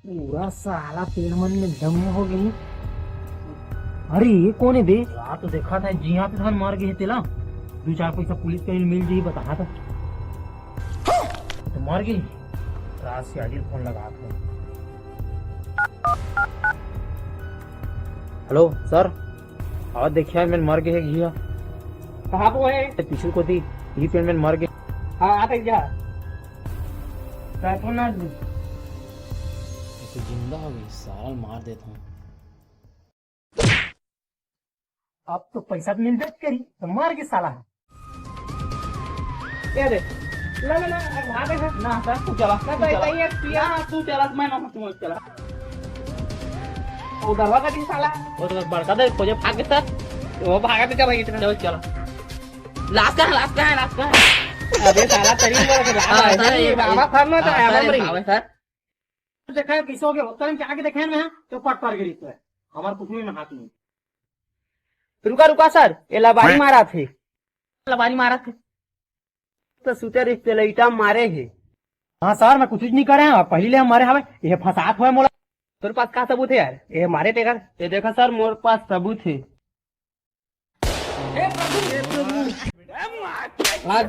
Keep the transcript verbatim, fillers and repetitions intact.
पूरा साला पेड़ मन में दम हो गई। अरे, ये कौन है बे? रात तो देखा था, जिया तो धन मर गए तेला। दो चार पैसा पुलिस के मिल जी, बता था। तो मर गई। रात से आगे फोन लगा था। हेलो सर, और देखिए, मैं मर गए घिया। कहाँ पे है? पीछू को थी, ये पेड़ में मर गए। हाँ, आ तक जा। बैठो ना। ये तो जिंदा हो गई, साला मार देता हूँ। अब तो पैसा तो मिलबे करी, तो मार के साला है। क्या दे? ना, ना, ना, अब भाग है। ना, सर, तू चला, ना, तू तो चला। इतना ही है, पिया। ना, तू चला, मैं ना, तू चला। वो दरवाजा भी साला। वो तो बड़का दे, खोजे भाग के सर। वो भागा तो क्या भाई इतना? चलो, चलो। लाश कहाँ है, लाश कहाँ है, लाश कहाँ है? अबे साला, तेरी बात है, लाश हाँ, है, सर, ये ये बाबा, सर, ना तो हाँ, आया सर, बम रही। हाँ, सर। देखा है, कैसे हो गया? होता है, क्या आके देखे हैं मैं, तो पट पड़ गई तो है। हमारे कुछ में हाथ नहीं। रुका, रुका सर, ये लबारी मारा थे। लबारी मारा थे। तो सुते रिश्ते लइटा मारे है। हाँ सर, मैं कुछ नहीं करे, पहली ले हम मारे हवे, ये फसात हुआ मोला। तेरे पास का सबूत है यार? ये मारे थे कर। ये देखा सर, मोर पास सबूत है। आज